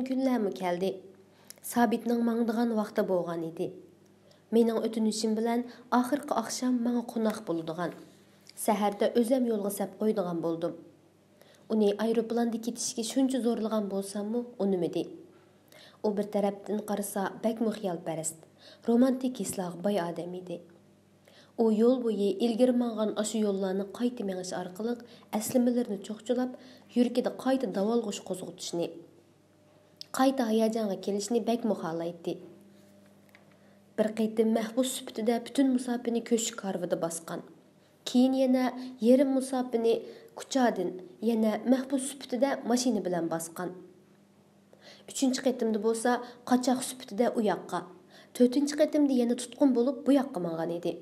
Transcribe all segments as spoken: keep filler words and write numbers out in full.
كۈنلەرمۇ كەلدى. سابىتنىڭ ماڭىدىغان ۋاقتى بولغان ئىدى. مېنىڭ ئۆتۈنۈشۈم بىلەن ئاخىرقى ئاخشام ماڭا قوناق بولىدىغان، سەھەردە ئۆزەم يولغا سەپ قويىدىغان بولدۇم. ئۇنى ئايروپىلاندا كېتىشكە شۇنچە زورلىغان بولساممۇ ئۇنىمىدى. ئۇ بىر تەرەپتىن قارىسا بەكمۇ خىيالپەرەس، رومانتىك ھېسلارغا باي ئادەم ئىدى. ئۇ يول بويى ئىلگىرى ماڭغان ئاشۇ يوللارنى قايتا مېڭىش ئارقىلىق ئەسلىمىلىرىنى چوقچىلاپ، يۈرىكىدە قايتا داۋالغۇش قوزغىتىشنى، قايتا ھاياجانغا كېلىشنى بەكمۇ خالايتتى. بىر قېتىم مەھبۇس سۈپىتىدە پۈتۈن مۇساپىنى كۆشۈك ھارۋىدا باسقان. كېيىن يەنە يېرىم مۇساپىنى كۇچادىن يەنە مەھبۇس سۈپىتىدە ماشىنا بىلەن باسقان. ئۈچىنچى قېتىمدا بولسا قاچاق سۈپىتىدە ئۇ ياققا، تۆتىنچى قېتىمدا يەنە تۇتقۇن بولۇپ بۇ ياققا ماڭغان ئىدى.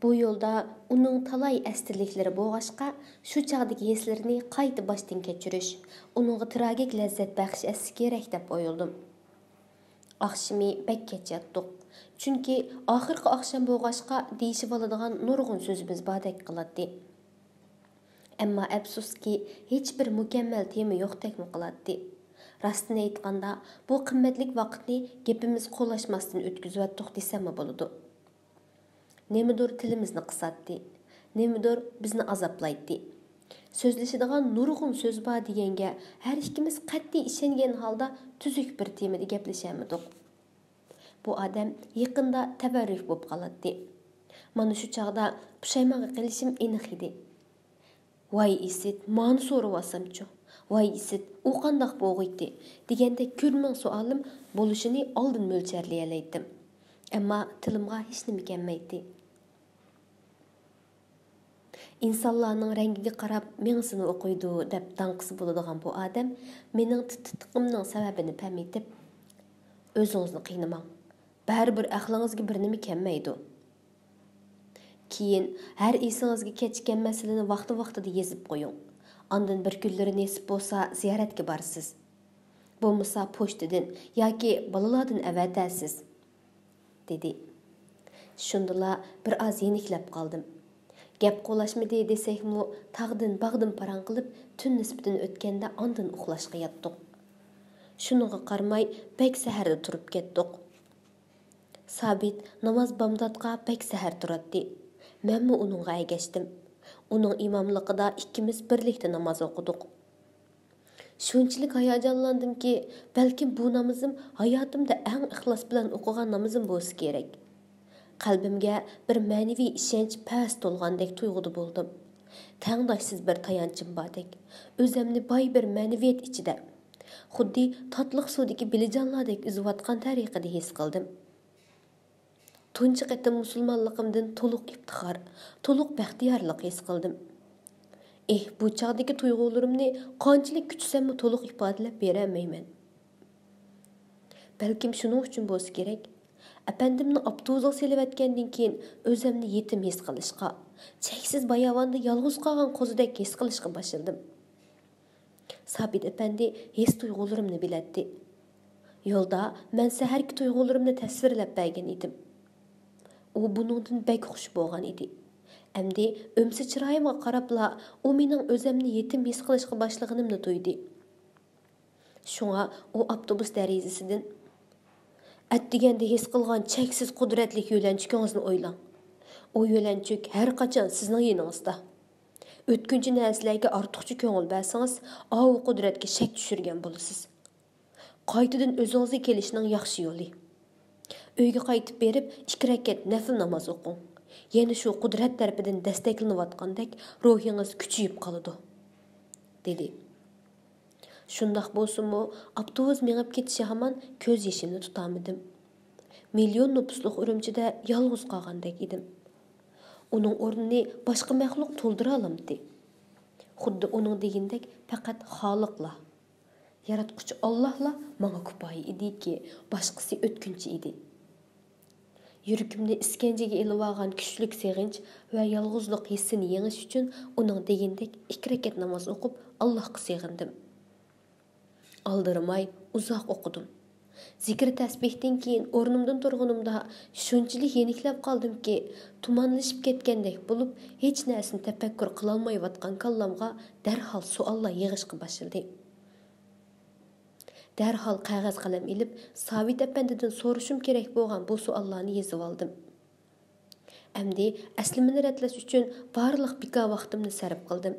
بۇ يولدا ئۇنىڭ تالاي ئەستىرلىكلىرى بولغاچقا، شۇ چاغدىكى ھېسلىرىنى قايتا باشتىن كەچۈرۈش ئۇنىڭغا تىراگىك لەززەت بەخش ئەتسە كېرەك دەپ ئويلىدىم. ئاخشىمى بەك كەچ ياتتۇق. چۈنكى ئاخىرقى ئاخشام بولغاچقا دېيىشىۋالىدىغان نۇرغۇن سۆزىمىز باردەك قىلاتتى. ئەمما ئەپسۇسكى، ھېچبىر مۇكەممەل تېما يوقتەكمۇ قىلاتتى. راستىنى ئېيتقاندا، بۇ قىممەتلىك ۋاقىتنى گېپىمىز قولاشماستىن ئۆتكۈزۈۋەتتۇق دېسەممۇ بولىدۇ. نېمىدۇر تىلىمىزنى قىساتتى، نېمىدۇر بىزنى ئازابلايتتى. سۆزلىشىدىغان نۇرغۇن سۆز بار دېگەنگە ھەر ئىككىمىز قەتئىي ئىشەنگەن ھالدا تۈزۈك بىر تېمىدا گەپلىشەلمىدۇق. بۇ ئادەم يېقىندا تەۋەررۈك بولۇپ قالاتتى. مانا شۇ چاغدا پۇشايمانغا قېلىشىم ئېنىق ئىدى. «ۋاي ئىسىت، مانى سورىۋالسامچۇ؟ ۋاي ئىسىت، ئۇ قانداق بولغىيتتى؟» دېگەندەك كۆرمىڭ سوئالىم بولۇشىنى ئالدىن مۆلچەرلىيەلەيتتىم. ئەمما تىلىمغا ھېچنېمە كەلمەيتتى. «ئىنسانلارنىڭ رەڭگىگە قاراپ مېڭىسىنى ئوقۇيدۇ» دەپ داڭقىسى بولىدىغان بۇ ئادەم مېنىڭ تىت-تىتلىقىمنىڭ سەۋەبىنى پەم ئېتىپ، «ئۆزىڭىزنى قىينىماڭ. بەرىبىر ئەقلىڭىزگە بىر نېمە كەلمەيدۇ. كېيىن ھەر ئېسىڭىزگە كەچكەن مەسىلىنى ۋاقتى-ۋاقتىدا يېزىپ قويۇڭ. ئاندىن بىر كۈنلىرى نېسىپ بولسا زىيارەتكە بارىسىز. بولمىسا پوچتىدىن ياكى بالىلاردىن ئەۋەتەرسىز»، دېدى. شۇندىلا بىر ئاز يېنىكلەپ قالدىم. گەپ قولاشمىدى دېسەكمۇ، تاغدىن باغدىن پاراڭ قىلىپ، تۈن نىسبىتىنى ئۆتكەندە ئاندىن ئۇخلاشقا ياتتۇق. شۇنىڭغا قارىماي، بەك سەھەردە تۇرۇپ كەتتۇق. سابىت ناماز بامداتقا بەك سەھەر تۇراتتى. مەنمۇ ئۇنىڭغا ئەگەشتىم. ئۇنىڭ ئىماملىقىدا ئىككىمىز بىرلىكتە ناماز ئوقۇدۇق. شۇنچىلىك ھاياجانلاندىمكى، بەلكىم بۇ نامىزىم ھاياتىمدا ئەڭ ئىخلاس بىلەن ئوقۇغان نامىزىم بولسا كېرەك. قەلبىمگە بىر مەنىۋى ئىشەنچ پەس تولغاندەك تۇيغۇدا بولدۇم. تەڭداشسىز بىر تايانچىم باردەك، ئۆزەمنى باي بىر مەنىۋىيەت ئىچىدە، خۇددى تاتلىق سۇدىكى بېلىجانلاردەك ئۈزۈۋاتقان تەرىقىدە ھېس قىلدىم. تۇنجى قېتىم مۇسۇلمانلىقىمدىن تولۇق ئىپتىخار، تولۇق بەختىيارلىق ھېس قىلدىم. ئېھ، بۇ چاغدىكى تۇيغۇلىرىمنى قانچىلىك كۈتسەممۇ تولۇق ئىپادىلەپ بېرەلمەيمەن. بەلكىم شۇنىڭ ئۈچۈن بولسا كېرەك، ئەپەندىمنى ئاپتوبۇسقا سېلىۋەتكەندىن كېيىن ئۆزەمنى يېتىم ھېس قىلىشقا، چەكسىز باياۋاندا يالغۇز قالغان قوزىدەك ھېس قىلىشقا باشلىدىم. سابىت ئەپەندى ھېس-تۇيغۇلىرىمنى بىلەتتى. يولدا مەن سەھەركى تۇيغۇلىرىمنى تەسۋىرلەپ بەرگەن ئىدىم. ئۇ بۇنىڭدىن بەك خۇش بولغان ئىدى. ئەمدى ئۆمسە چىرايىمغا قاراپلا، ئۇ مېنىڭ ئۆزەمنى يېتىم ھېس قىلىشقا باشلىغىنىمنى تۇيدى. شۇڭا ئۇ ئاپتوبۇس دېرىزىسىدىن، «ئەتىگەندە ھېس قىلغان چەكسىز قۇدرەتلىك يۆلەنچۈكىڭىزنى ئويلاڭ. ئۇ يۆلەنچۈك ھەر قاچان سىزنىڭ يېنىڭىزدا. ئۆتكۈنچى نەرسىلەرگە ئارتۇقچە كۆڭۈل بەرسىڭىز، ئاۋۇ قۇدرەتكە شەك چۈشۈرگەن بولىسىز. قايتىدىن ئۆزىڭىزگە كېلىشنىڭ ياخشى يولى. ئۆيگە قايتىپ بېرىپ، ئىككى رەكەت نەپىل ناماز ئوقۇڭ. يەنە شۇ قۇدرەت تەرىپىدىن دەستەكلىنىۋاتقاندەك روھىڭىز كۈچىيىپ قالىدۇ»، دېدى. شۇنداق بولسىمۇ، ئاپتوبۇس مېڭىپ كېتىشى ھامان كۆز يېشىمنى تۇتالمىدىم. مىليون نوپۇسلۇق ئۈرۈمچىدە يالغۇز قالغاندەك ئىدىم. ئۇنىڭ ئورنىنى باشقا مەخلۇق تولدۇرالامتى؟ خۇددى ئۇنىڭ دېگىنىدەك پەقەت خالىقلا، ياراتقۇچى ئاللاھلا ماڭا كۇپايە ئىدىكى، باشقىسى ئۆتكۈنچى ئىدى. يۈرىكىمنى ئىسكەنجىگە ئېلىۋالغان كۈچلۈك سېغىنچ ۋە يالغۇزلۇق ھېسسىنى يېڭىش ئۈچۈن ئۇنىڭ دېگىنىدەك ئىككى رەكەت ناماز ئوقۇپ، ئاللاھقا سېغىندىم. ئالدىرىماي ئۇزاق ئوقۇدۇم. زىكىر تەسبىھتىن كېيىن ئورنۇمدىن تۇرغىنىمدا شۇنچىلىك يېنىكلەپ قالدىمكى، تۇمانلىشىپ كەتكەندەك بولۇپ، ھېچ نەرسىنى تەپەككۇر قىلالمايۋاتقان كاللامغا دەرھال سوئاللار يىغىشقا باشلىدى. دەرھال قەغەز قەلەم ئېلىپ، سابىت ئەپەندىدىن سورىشىم كېرەك بولغان بۇ سوئاللارنى يېزىۋالدىم. ئەمدى ئەسلىمىنى رەتلەش ئۈچۈن بارلىق بىكار ۋاقتىمنى سەرپ قىلدىم.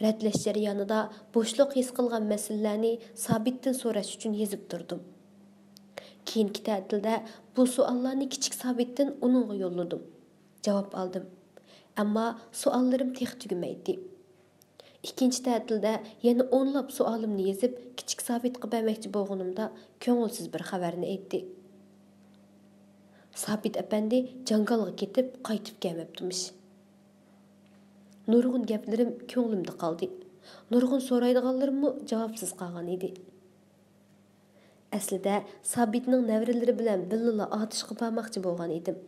رەتلەش جەريانىدا بوشلۇق ھېس قىلغان مەسىلىلەرنى سابىتتىن سوراش ئۈچۈن يېزىپ تۇردۇم. كېيىنكى تەتىلدە بۇ سوئاللارنى كىچىك سابىتتىن ئۇنىڭغا يوللىدىم. جاۋاب ئالدىم. ئەمما سوئاللىرىم تېخى تۈگىمەيتتى. ئىككىنچى تەتىلدە يەنە ئونلاپ سوئالىمنى يېزىپ، كىچىك سابىتقا بەرمەكچى بولغىنىمدا، كۆڭۈلسىز بىر خەۋەرنى ئېيتتى. سابىت ئەپەندى جاڭگالغا كېتىپ، قايتىپ كەلمەپتىمىش. نۇرغۇن گەپلىرىم كۆڭلۈمدە قالدى. نۇرغۇن سورايدىغانلىرىممۇ جاۋابسىز قالغان ئىدى. ئەسلىدە سابىتنىڭ نەۋرىلىرى بىلەن بىللىلا ئاتۇشقا بارماقچى بولغان ئىدىم.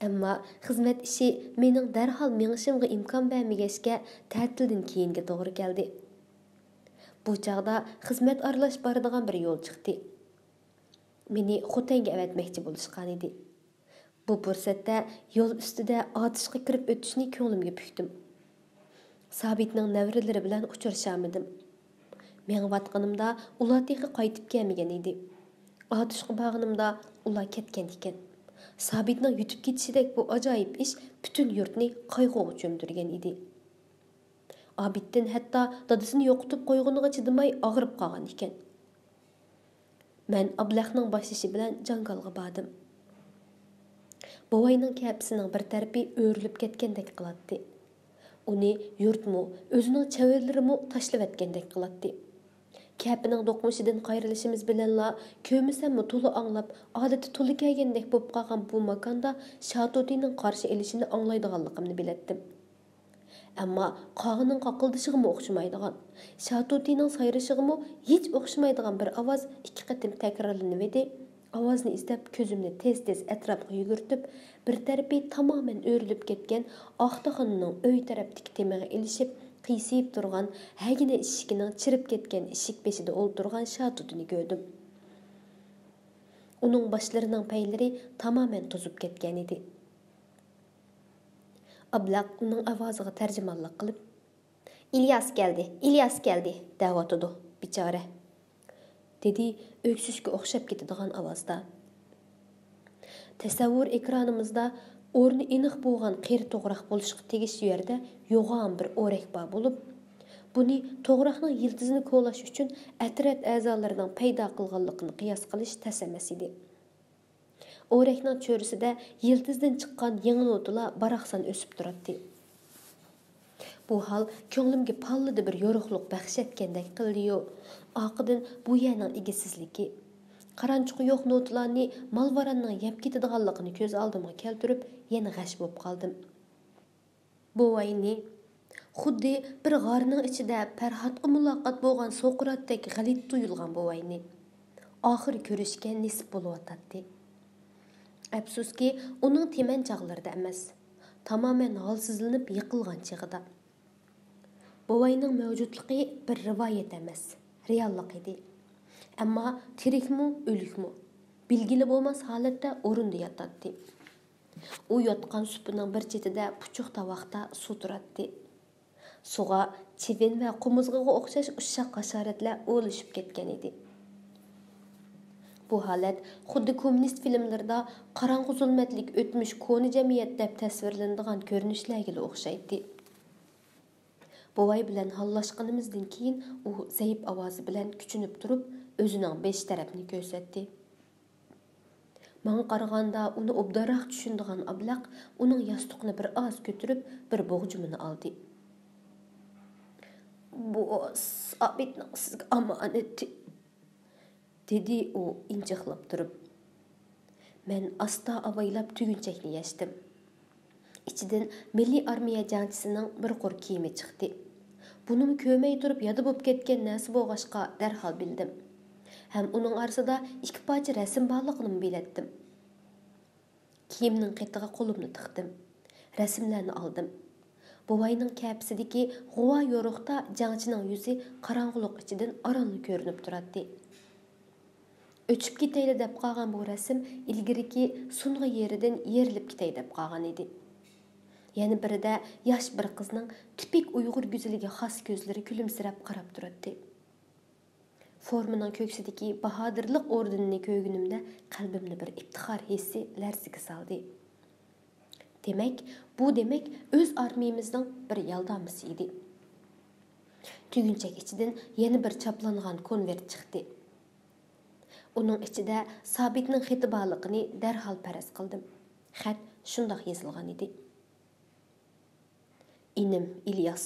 ئەمما خىزمەت ئىشى مېنىڭ دەرھال مېڭىشىمغا ئىمكان بەرمىگەچكە، تەتىلدىن كېيىنگە توغرا كەلدى. بۇ چاغدا خىزمەت ئارىلاش بارىدىغان بىر يول چىقتى. مېنى خوتەنگە ئەۋەتمەكچى بولۇشقانىدى. بۇ پۇرسەتتە يول ئۈستىدە ئاتۇشقا كىرىپ ئۆتۈشنى كۆڭلۈمگە پۈكتۈم. سابىتنىڭ نەۋرىلىرى بىلەن ئۇچرىشالمىدىم. مېڭىۋاتقىنىمدا ئۇلار تېخى قايتىپ كەلمىگەن ئىدى. ئاتۇشقا بارغىنىمدا ئۇلار كەتكەن ئىكەن. سابىتنىڭ يۈتۈپ كېتىشىدەك بۇ ئاجايىپ ئىش پۈتۈن يۇرتنى قايغۇغا چۆمدۈرگەن ئىدى. ئابىدتىن ھەتتا دادىسىنى يوقىتىپ قويغىنىغا چىدىماي ئاغرىپ قالغان ئىكەن. مەن ئابلەخنىڭ باشلىشى بىلەن جاڭگالغا باردىم. بوۋاينىڭ كەپىسىنىڭ بىر تەرىپى ئۆرۈلۈپ كەتكەندەك قىلاتتى. ئۇنى يۇرتمۇ، ئۆزىنىڭ چەۋرىلىرىمۇ تاشلىۋەتكەندەك قىلاتتى. كەپىنىڭ دوقمۇشىدىن قايرىلىشىمىز بىلەنلا، كۆرمىسەممۇ تولا ئاڭلاپ، ئادىتى تولا كەلگەندەك بولۇپ قالغان بۇ ماكاندا شاتۇتىنىڭ قارشى ئېلىشىنى ئاڭلايدىغانلىقىمنى بىلەتتىم. ئەمما قاغىنىڭ قاقىلدىشىغىمۇ ئوخشىمايدىغان، شاتۇتىنىڭ سايرىشىغىمۇ ھېچ ئوخشىمايدىغان بىر ئاۋاز ئىككى قېتىم تەكرارلىنىۋىدى. ئاۋازنى ئىزدەپ كۆزۈمنى تېز-تېز ئەتراپقا يۈگۈرتۈپ، بىر تەرىپى تامامەن ئۆرۈلۈپ كەتكەن ئاختاخاننىڭ ئۆي تەرەپتىكى تېمىغا ئېلىشىپ، قىيسىيىپ تۇرغان ھەگىنە ئىشىكىنىڭ چىرىپ كەتكەن ئىشىك بېشىدا ئولتۇرغان شاتۇتىنى كۆردۈم. ئۇنىڭ باشلىرىنىڭ پەيلىرى تامامەن توزۇپ كەتكەنىدى. ئابلەق ئۇنىڭ ئاۋازىغا تەرجىمانلىق قىلىپ، «ئىلياس كەلدى، ئىلياس كەلدى» دەۋاتىدۇ، بىچارە، دېدى ئۆكسۈشكە ئوخشاپ كېتىدىغان ئاۋازدا. تەسەۋۋۇر ئېكرانىمىزدا ئورنى ئېنىق بولغان قېرى توغراق بولۇشقا تېگىش يەردە يوغان بىر ئورەك بار بولۇپ، بۇنى توغراقنىڭ يىلتىزىنى كولاش ئۈچۈن ئەترەت ئەزالىرىنىڭ پەيدا قىلغانلىقىنى قىياس قىلىش تەس ئەمەس ئىدى. ئورەكنىڭ چۆرىسىدە يىلتىزدىن چىققان يېڭى نوتىلار باراقسان ئۆسۈپ تۇراتتى. بۇ ھال كۆڭلۈمگە پاللىدا بىر يورۇقلۇق بەخش ئەتكەندەك قىلدىيۇ، ئارقىدىن بۇ يەرنىڭ ئىگىسىزلىكى، قارانچۇقى يوق نوتىلارنى مال-ۋاراننىڭ يەپ كېتىدىغانلىقىنى كۆز ئالدىمغا كەلتۈرۈپ، يەنە غەش بولۇپ قالدىم. بوۋاينى، خۇددى بىر غارنىڭ ئىچىدە پەرھاتقا مۇلاقات بولغان سوقراتتەك غەلىتە تۇيۇلغان بوۋاينى، ئاخىرى كۆرۈشكە نېسىپ بولۇۋاتاتتى. ئەپسۇسكى، ئۇنىڭ تىمەن چاغلىرىدا ئەمەس، تامامەن ھالسىزلىنىپ يىقىلغان چېغىدا. بوۋاينىڭ مەۋجۇتلۇقى بىر رىۋايەت ئەمەس، رېئاللىق ئىدى. ئەمما تىرىكمۇ، ئۆلۈكمۇ، بىلگىلى بولماس ھالەتتە ئورۇندا ياتاتتى. ئۇ ياتقان سۇپىنىڭ بىر چېتىدە پۇچۇق تاۋاقتا سۇ تۇراتتى. سۇغا چىۋىن ۋە قۇمۇزغىغا ئوخشاش ئۇششاق ھاشاراتلار ئولىشىپ كەتكەن ئىدى. بۇ ھالەت خۇددى كوممۇنىست فىلىملىرىدا قاراڭغۇ زۇلمەتلىك ئۆتمۈش كونا جەمئىيەت دەپ تەسۋىرلىنىدىغان كۆرۈنۈشلەرگىلا ئوخشايتتى. بوۋاي بىلەن ھاللاشقىنىمىزدىن كېيىن ئۇ زەئىپ ئاۋازى بىلەن كۈچىنىپ تۇرۇپ، ئۆزىنىڭ بېشى تەرەپنى كۆرسەتتى. ماڭا قارىغاندا ئۇنى ئوبدانراق چۈشىنىدىغان ئابلەق ئۇنىڭ ياستۇقىنى بىر ئاز كۆتۈرۈپ، بىر بوغچىمىنى ئالدى. «بۇ سابىتنىڭ سىزگە ئامانىتى»، دېدى ئۇ ئىنچىقلاپ تۇرۇپ. مەن ئاستا ئاۋايلاپ تۈگۈنچەكنى يەشتىم. ئىچىدىن مىللىي ئارمىيە جەڭچىسىنىڭ بىر قۇر كىيىمى چىقتى. بۇنىمۇ كۆرمەي تۇرۇپ يادا بوپ كەتكەن نەرسە بولغاچقا دەرھال بىلدىم. ھەم ئۇنىڭ ئارىسىدا ئىككى پارچە رەسىم بارلىقىنىمۇ بىلەتتىم. كىيىمنىڭ قېتىغا قولۇمنى تىقتىم. رەسىملەرنى ئالدىم. بوۋاينىڭ كەپىسىدىكى غۇۋا يورۇقتا جەڭچىنىڭ يۈزى قاراڭغۇلۇق ئىچىدىن ئارانلا كۆرۈنۈپ تۇراتتى. ئۆچۈپ كېتەيلى دەپ قالغان بۇ رەسىم ئىلگىرىكى سۇنغا يېرىدىن يېرىلىپ كېتەي دەپ قالغان ئىدى. يەنە بىرىدە ياش بىر قىزنىڭ تىپىك ئۇيغۇر گۈزىلىگە خاس كۆزلىرى كۈلۈمسىرەپ قاراپ تۇراتتى. فورمىنىڭ كۆكسىدىكى باھادىرلىق ئوردېنىنى كۆرگىنىمدە قەلبىمنى بىر ئىپتىخار ھېسسى لەرزىگە سالدى. دېمەك، بۇ دېمەك ئۆز ئارمىيىمىزنىڭ بىر يالدامىسى ئىدى. تۈگۈنچەك ئىچىدىن يەنە بىر چاپلانغان كونۋېرت چىقتى. ئۇنىڭ ئىچىدە سابىتنىڭ خېتى بارلىقىنى دەرھال پەرەز قىلدىم. خەت شۇنداق يېزىلغان ئىدى. ئىنىم ئىلياس،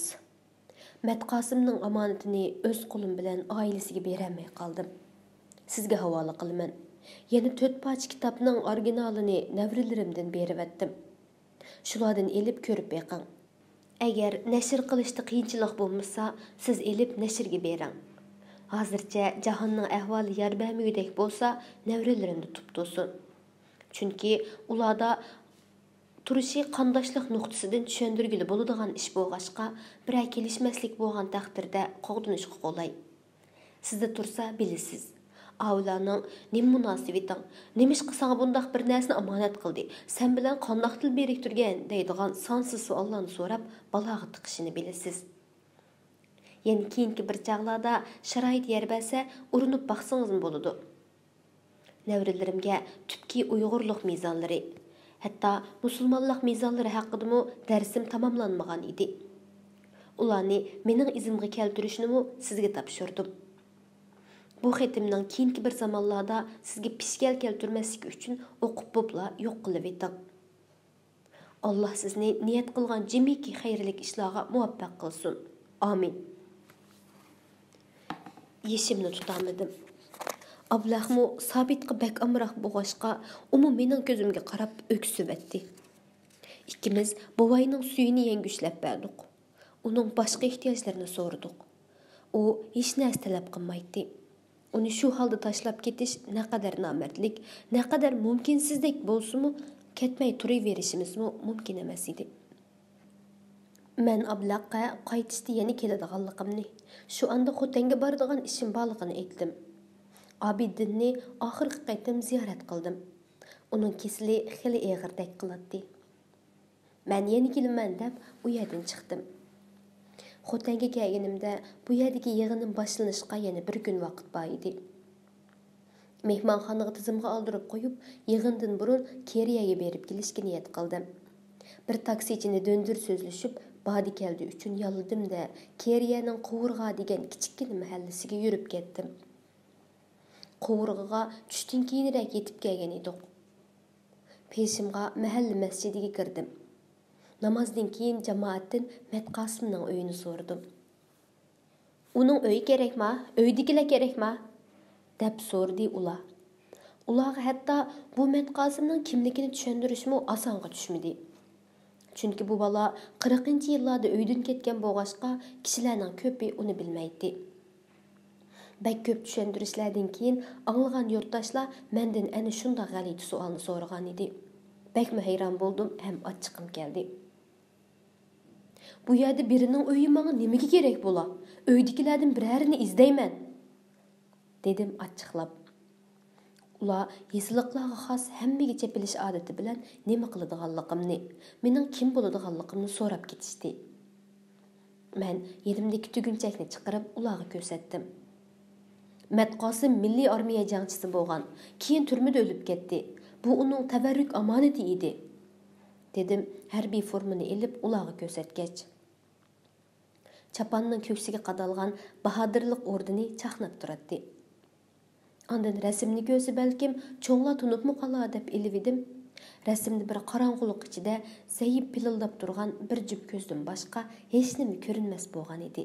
مەتقاسىمنىڭ ئامانىتىنى ئۆز قولۇم بىلەن ئائىلىسىگە بېرەلمەي قالدىم. سىزگە ھاۋالە قىلىمەن. يەنە تۆت پارچە كىتابنىڭ ئورىگىنالىنى نەۋرىلىرىمدىن بېرىۋەتتىم. شۇلاردىن ئېلىپ كۆرۈپ بېقىڭ. ئەگەر نەشر قىلىشتا قىيىنچىلىق بولمىسا، سىز ئېلىپ نەشرگە بېرىڭ. ھازىرچە جاھاننىڭ ئەھۋالى يار بەرمىگۈدەك بولسا، نەۋرىلىرىمدە تۇتۇپ تۇرسۇن. چۈنكى ئۇلاردا تۇرۇشى قانداشلىق نۇقتىسىدىن چۈشەندۈرگىلى بولىدىغان ئىش بولغاچقا، بىرەر كېلىشمەسلىك بولغان تەقدىردە قوغدىنىشقا قولاي. سىزدە تۇرسا بىلىسىز. ئاۋۇلارنىڭ «نېمە مۇناسىۋىتىڭ؟ نېمىشقا ساڭا بۇنداق بىر نەرسىنى ئامانەت قىلدى؟ سەن بىلەن قانداق تىل بىرىكتۈرگەن؟» دەيدىغان سانسىز سوئاللارنى سوراپ، بالاغا تىقىشىنى بىلىسىز. يەنە كېيىنكى بىر چاغلاردا شارائىت يار بەرسە، ئۇرۇنۇپ باقسىڭىزمۇ بولىدۇ. نەۋرىلىرىمگە تۈپكى ئۇيغۇرلۇق مىزانلىرى، ھەتتا مۇسۇلمانلىق مىزانلىرى ھەققىدىمۇ دەرسىم تاماملانمىغان ئىدى. ئۇلارنى مېنىڭ ئىزىمغا كەلتۈرۈشنىمۇ سىزگە تاپشۇردۇم. بۇ خېتىمنىڭ كېيىنكى بىر زامانلاردا سىزگە پىشكەل كەلتۈرمەسلىكى ئۈچۈن ئوقۇپ بوپلا يوق قىلىۋېتىڭ. ئاللا سىزنى نىيەت قىلغان جىمىكى خەيرلىك ئىشلارغا مۇۋەپپەق قىلسۇن. ئامىن. يېشىمنى تۇتالمىدىم. ئابلەخمۇ سابىتقا بەك ئامراق بولغاچقا، ئۇمۇ مېنىڭ كۆزۈمگە قاراپ ئۆكسۈۋەتتى. ئىككىمىز بوۋاينىڭ سۈيىنى يەڭگۈشلەپ بەردۇق. ئۇنىڭ باشقا ئېھتىياجلىرىنى سورىدۇق. ئۇ ھېچ نەرسە تەلەپ قىلمايتتى. ئۇنى شۇ ھالدا تاشلاپ كېتىش نەقەدەر نامەردلىك، نەقەدەر مۇمكىنسىزدەك بولسىمۇ، كەتمەي تۇرۇۋېرىشىمىزمۇ مۇمكىن ئەمەس ئىدى. مەن ئابلەققە قايتىشتا يەنە كېلىدىغانلىقىمنى، شۇ ئاندا خوتەنگە بارىدىغان ئىشىم بارلىقىنى ئېيتتىم. ئابىدىننى ئاخىرقى قېتىم زىيارەت قىلدىم. ئۇنىڭ كېسىلى خېلى ئېغىردەك قىلاتتى. مەن يەنە كېلىمەن دەپ ئۇ يەردىن چىقتىم. خوتەنگە كەلگىنىمدە بۇ يەردىكى يىغىنىم باشلىنىشقا يەنە بىر كۈن ۋاقىت بار ئىدى. مېھمانخانىغا تىزىمغا ئالدۇرۇپ قويۇپ، يىغىندىن بۇرۇن كېرىيەگە بېرىپ كېلىشكە نىيەت قىلدىم. بىر تاكسىچىنى دۆندۈر سۆزلىشىپ، باردى-كەلدى ئۈچۈن ياللىدىم-دە، كېرىيەنىڭ قوۋۇرغا دېگەن كىچىككىنە مەھەللىسىگە يۈرۈپ كەتتىم. قوۋۇرغىغا چۈشتىن كېيىنرەك يېتىپ كەلگەن ئىدۇق. پېشىمغا مەھەللە مەسچىتىگە كىردىم. نامازدىن كېيىن جامائەتتىن مەتقاسىمنىڭ ئۆيىنى سورىدىم. «ئۇنىڭ ئۆيى كېرەكما؟ ئۆيىدىكىلەر كېرەكما؟» دەپ سورىدى ئۇلار. ئۇلارغا ھەتتا بۇ مەتقاسىمنىڭ كىملىكىنى چۈشەندۈرۈشمۇ ئاسانغا چۈشمىدى. چۈنكى بۇ بالا قىرىقىنچى يىللاردا ئۆيدىن كەتكەن بولغاچقا، كىشىلەرنىڭ كۆپى ئۇنى بىلمەيتتى. بەك كۆپ چۈشەندۈرۈشلەردىن كېيىن ئاڭلىغان يۇرتداشلار مەندىن ئەنە شۇنداق غەلىتە سوئالنى سورىغانىدى. بەكمۇ ھەيران بولدۇم ھەم ئاچچىقىم كەلدى. «بۇ يەردە بىرىنىڭ ئۆيى ماڭا نېمىگە كېرەك بولا؟ ئۆيدىكىلەردىن بىرەرىنى ئىزدەيمەن!» دېدىم ئاچچىقلاپ. ئۇلار يېزىلىقلارغا خاس ھەممىگە چېپىلىش ئادىتى بىلەن نېمە قىلىدىغانلىقىمنى، مېنىڭ كىم بولىدىغانلىقىمنى سوراپ كېتىشتى. مەن يېنىمدىكى تۈگۈنچەكنى چىقىرىپ ئۇلارغا كۆرسەتتىم. «مەتقاسىم مىللىي ئارمىيە جەڭچىسى بولغان، كېيىن تۈرمىدە ئۆلۈپ كەتتى. بۇ ئۇنىڭ تەۋەررۈك ئامانىتى ئىدى.» دېدىم ھەربىي فورمىنى ئېلىپ ئۇلارغا كۆرسەتكەچ. چاپاننىڭ كۆكسىگە قادالغان باھادىرلىق ئوردېنى چاقناپ تۇراتتى. ئاندىن رەسىمنى كۆرسە بەلكىم چوڭلار تونۇپمۇ قالار دەپ ئېلىۋىدىم. رەسىمدە بىر قاراڭغۇلۇق ئىچىدە زەئىپ پىلىلداپ تۇرغان بىر جۈپ كۆزدىن باشقا ھېچنېمە كۆرۈنمەس بولغان ئىدى.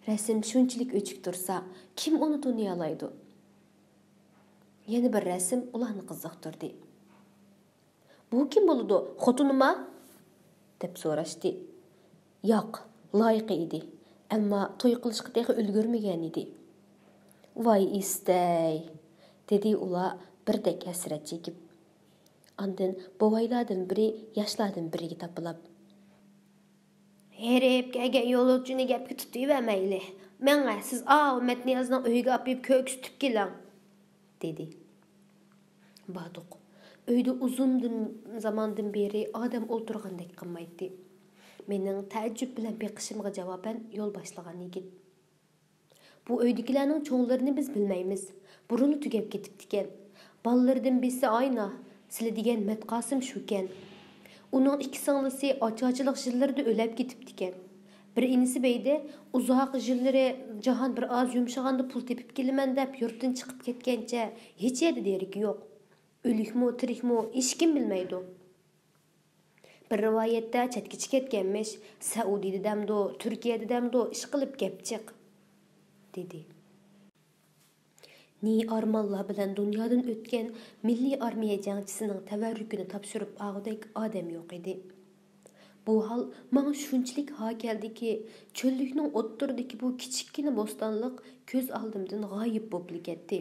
رەسىم شۇنچىلىك ئۆچۈك تۇرسا، كىم ئۇنى تونۇيالايدۇ؟ يەنە بىر رەسىم ئۇلارنى قىزىقتۇردى. «بۇ كىم بولىدۇ، خوتۇنىما؟» دەپ سوراشتى. «ياق، لايىقى ئىدى، ئەمما توي قىلىشقا تېخى ئۈلگۈرمىگەن ئىدى.» «ۋاي ئىستەي!» دېدى ئۇلار بىردەك ھەسرەت چېكىپ. ئاندىن بوۋايلاردىن بىرى ياشلاردىن بىرىگە تاپىلاپ: «ھېرىپ كەلگەن يولۇچىنى گەپكە تۇتۇۋەرمەيلى. مېڭە، سىز ئاۋۇ مەتنىيازنىڭ ئۆيىگە ئاپىرىپ كۆرسىتىپ كېلىڭ.» دېدى. باردۇق. ئۆيدە ئۇزۇندىن زاماندىن بېرى ئادەم ئولتۇرغاندەك قىلمايتتى. مېنىڭ تەئەججۈپ بىلەن بېقىشىمغا جاۋابەن يول باشلىغان يىگىت: بۇ ئۆيدىكىلەرنىڭ چوڭلىرىنى بىز بىلمەيمىز. بۇرۇنلا تۈگەپ كېتىپتىكەن. بالىلىرىدىن بىرسى ئاينا، سىلە دېگەن مەتقاسىم شۇكەن. ئۇنىڭ ئىككى سىڭلىسى ئاچا-ئاچىلىق يىللىرىدا ئۆلەپ كېتىپتىكەن. بىر ئىنىسى بەيدە ئۇزاق يىللىرى جاھان بىر ئاز يۇمشىغاندا پۇل تېپىپ كېلىمەن دەپ يۇرتتىن چىقىپ كەتكەنچە ھېچ يەردە دېرىكى يوق. ئۆلۈكمۇ، تىرىكمۇ ھېچكىم بىلمەيدۇ. بىر رىۋايەتتە چەتكىچە كەتكەنمىش، سەئۇدىدە دەمدۇ، تۈركىيەدە دەمدۇ، ئىشقىلىپ گەپ جىق، دېدى. نى ئارمانلار بىلەن دۇنيادىن ئۆتكەن مىللىي ئارمىيە جەڭچىسىنىڭ تەۋەررۈكىنى تاپشۇرۇپ ئالغۇدەك ئادەم يوق ئىدى. بۇ ھال ماڭا شۇنچىلىك ھار كەلدىكى، چۆللۈكنىڭ ئوتتۇرىدىكى بۇ كىچىككىنە بوستانلىق كۆز ئالدىمدىن غايىب بوپلا كەتتى.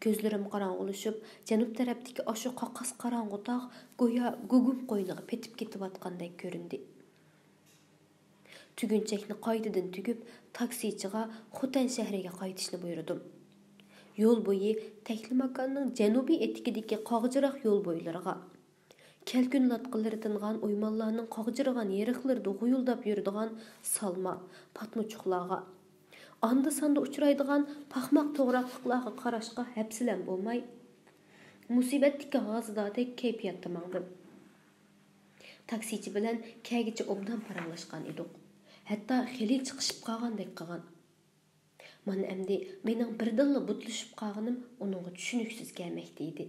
كۆزلىرىم قاراڭغۇلىشىپ، جەنۇب تەرەپتىكى ئاشۇ قاقاس قاراڭغۇ تاغ گويا گۇگۇم قوينىغا پېتىپ كېتىۋاتقاندەك كۆرۈندى. تۈگۈنچەكنى قايتىدىن تۈگۈپ، تاكسىچىغا خوتەن شەھىرىگە قايتىشنى بۇيرۇدۇم. يول بويى تەكلىماكاننىڭ جەنۇبىي ئېتىكىدىكى قاغجىراق يول بويلىرىغا، كەلكۈن لاتقىلىرى تىنغان ئويمانلارنىڭ قاغجىرىغان يېرىقلىرىدا غۇيۇلداپ يۈرىدىغان سالما، پاتمىچۇقلارغا، ئاندا-ساندا ئۇچرايدىغان پاخماق توغراقلىقلارغا قاراشقا ھەپسىلەم بولماي، مۇسىبەتتىكى ھازىدادەك كەيپىياتتا ماڭدىم. تاكسىچى بىلەن كەگىچە ئوبدان پاراڭلاشقان ئىدۇق. ھەتتا خېلى چىقىشىپ قالغاندەك قىلغان. مانا ئەمدى مېنىڭ بىردىنلا بۇتلىشىپ قالغىنىم ئۇنىڭغا چۈشىنىكسىز كەلمەكتە ئىدى.